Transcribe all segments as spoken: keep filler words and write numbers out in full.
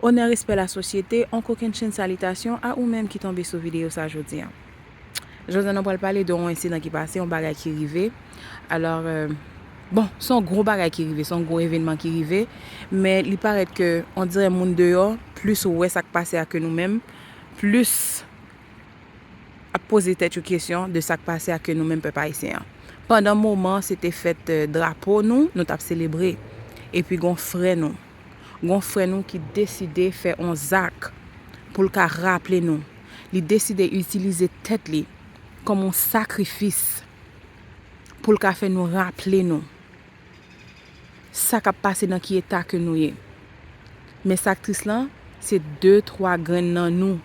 Onè, respè, lasosyete, on kokennchenn salitasyon a ou menm ki tonbe sou videyo sa jodi a. Jodi a nou pral pale de yon ensidan ki pase, yon bagay ki rive. Alò, euh, bon, se yon gwo bagay ki rive, se yon gwo evènman ki rive, men li parèt ke, on dirè moun deyò plis wè sa k pase a ke nou menm, plis ap poze tèt yo kesyon de sa k pase a ke nou menm pèp ayisyen an. Pandan moman se te fèt, euh, drapo nou, nou t ap selebre. Epi gon frè nou, gon frè nou ki deside fè on zak pou l ka raple nou. Li deside itilize tèt li kòm on sakrifis pou l ka fè nou raple nou sa k ap pase, nan ki eta ke nou ye. Men sa k tris lan, se de, twa grenn nan nou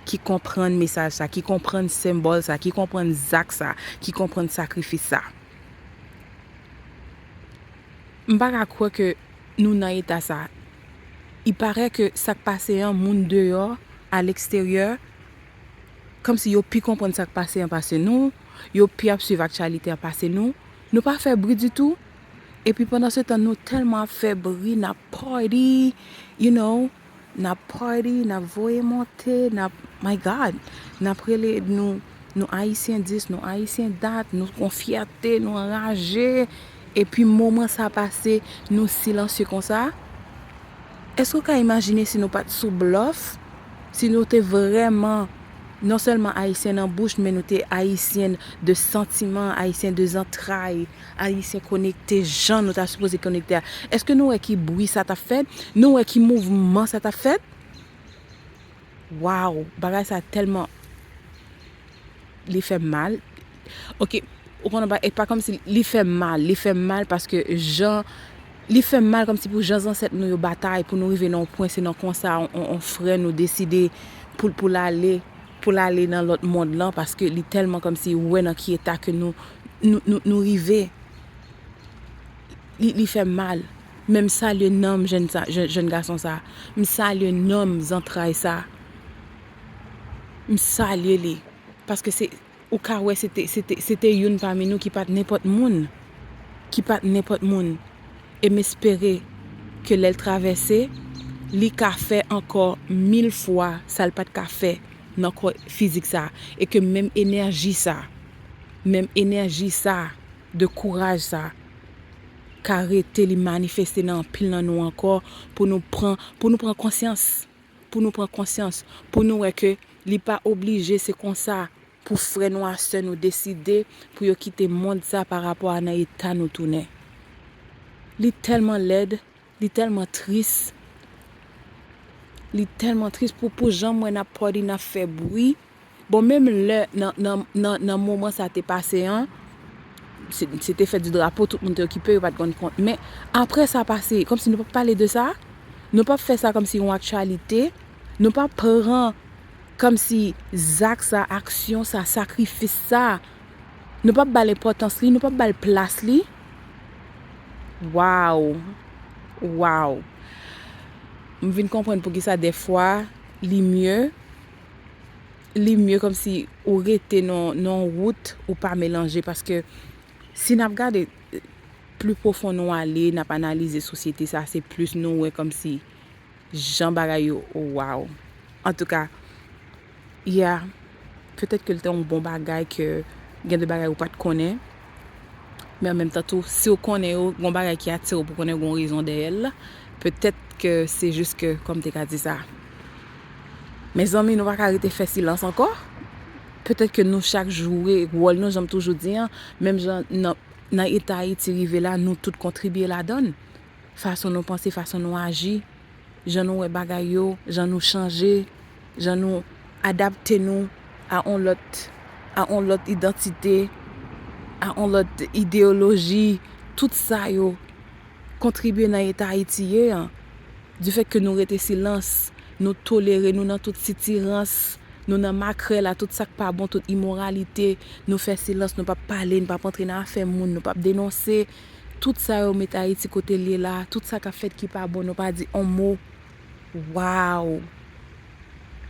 ki konprann mesaj sa, ki konprann senbòl sa, ki konprann zak sa, ki konprann sakrifis sa. M pa ka kwè ke nou nan eta sa. I parè ke sa k pase an, moun deyò, a leksteryè, kòmsi yo pi konprann sa k pase an pase nou, yo pi ap swiv aktyalite an pase nou. Nou pa fè bri ditou. Epi pandan se tan, nou tèlman ap fè bri, n ap party, you know, n ap party, n ap voye monte, n ap, my God, n ap rele nou, nou Ayisyen dis, nou Ayisyen dat, nou gon fyète, nou anraje. Epi moman sa pase, nou silansye konsa. Èske w ka imajine si nou pa t sou blòf? Si nou te vrèman, non sèlman ayisyen nan bouch, men nou te ayisyen de santiman, ayisyen de zantray, ayisyen konekte jan nou ta sipoze konekte a. Èske nou wè ki bri sa t ap fèt? Nou wè ki mouvman sa t ap fèt? Waw, bagay sa tèlman, li fè m mal. Ok, ou konnen pa, e pa kòmsi li fè m mal, li fè m mal paske jan, li fè m mal kòmsi pou jan zansèt nou yo batay pou nou rive nan yon pwen, se nan konsa, on, on, on frè nou deside pou, pou l ale, pou l ale nan lòt mond lan, paske li tèlman kòmsi wè nan ki eta ke nou, nou, nou, nou rive. Li, li fè m mal. Men m salye nanm jèn sa, jèn, jèn gason sa. M salye nanm zantray sa. M salye li. Paske se, ou ka wè se te, se te, se te youn pami nou ki pa t nenpòt moun. Ki pa t nenpòt moun. E m espere ke lè l travèse, li ka fè ankò mil fwa sa l pa t ka fè nan kò fizik sa. E ke menm enèji sa, menm enèji sa, de kouraj sa ka rete, li manifeste nan anpil nan nou ankò, pou nou pran, pou nou pran konsyans, pou nou pran konsyans, pou nou wè ke li pa oblije se konsa pou frè nou a sè nou deside pou yo kite mond sa pa rapò a nan eta nou tounen. Li tèlman lèd, li tèlman tris, li tèlman tris pou, pou jan m wè n ap party, n ap fè bri. Bon, menm lè nan, nan, nan, nan moman sa te pase an, se, se te fèt di drapo, tout moun te okipe, yo pa t konn kont. Men, apre sa pase, kòmsi nou p ap pale de sa, nou p ap fè sa kòmsi yon aktyalite, nou p ap pran kòmsi zak sa, aksyon sa, sakrifis sa, nou p ap ba l enpòtans li, nou p ap ba l plas li. Waw! Waw! M vin konprann poukisa dèfwa li mye, li mye kòmsi ou rete nan, nan yon wout ou pa melanje, paske si n ap gade pli pwofon nou ale, n ap analize sosyete sa, se plis nou wè kòmsi jan bagay yo, waw. Antouka, yeah, petèt ke l te yon bon bagay, ke gen de bagay ou pa t konnen, men an menm tan tou, si w konnen yo, gon bagay ki atire w pou konnen, gon rezon dèyè l, petèt ke se jis ke, kòm m te ka di sa. Mezanmi, nou pa ka rete fè silans ankò. Petèt ke nou chak jwe wòl nou, jan m toujou di an, menm jan nan, nan eta Ayiti rive la, nou tout kontribye ladan l. Fason nou panse, fason nou aji, jan nou wè bagay yo, jan nou chanje, jan nou adapte nou a on lòt, a on lòt idantite, a on lòt ideyoloji, tout sa yo kontribye nan eta Ayiti ye an. Difèt ke nou rete silans, nou tolere, nou nan tout sitirans, nou nan makrèl a, tout sa k pa bon, tout imoralite, nou fè silans, nou p ap pale, nou p ap antre nan afè moun, nou p ap denonse. Tout sa yo met Ayiti kote l ye la, tout sa k ap fèt ki pa bon, nou pa di on mo. Waw!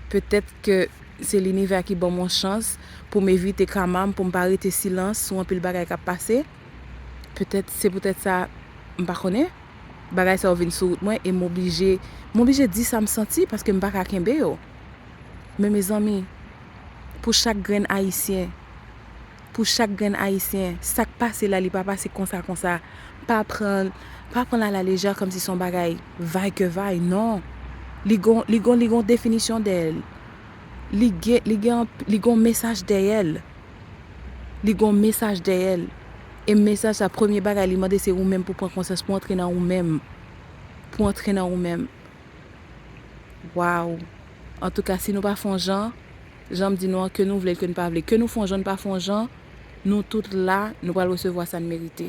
Petèt ke se linivè ki ban m yon chans pou m evite kama m, pou m pa rete silans sou anpil bagay k ap pase. Petèt, se poutèt sa, m pa konnen. Bagay sa yo vin sou wout mwen e m oblije, m oblije di sa m santi paske m pa ka kenbe yo. Men mezanmi, pou chak grenn Ayisyen, pou chak grenn Ayisyen, sa k pase la, li pa pase konsa, konsa. Pa pran, pa pran l alalejè kòmsi se yon bagay vay ke vay, non. Li gon, li gon, li gon definisyon dèyè l. Li gen, li gen, li gon mesaj dèyè l. Li gon mesaj dèyè l. E mesaj sa, premye bagay li mande se ou menm pou pran konsyans, pou antre nan ou menm. Pou antre nan ou menm. Waw. Antouka, si nou pa fè yon jan, jan m di nou an, ke nou vle l, ke nou pa vle, ke nou fè yon jan, nou pa fè yon jan, nou tout la, nou pral resevwa sa n merite.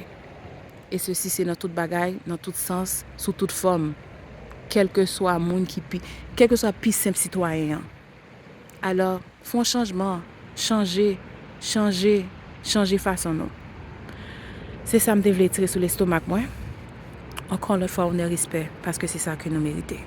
E sesi se nan tout bagay, nan tout sans, sou tout fòm. Kèlkeswa moun ki pi, kèlkeswa pi senp sitwayen an. Alò, fè yon chanjman, chanje, chanje, chanje fason nou. Se sa m te vle tire sou lestomak mwen. Ankò yon lòt fwa, onè, respè, paske se sa ke nou merite.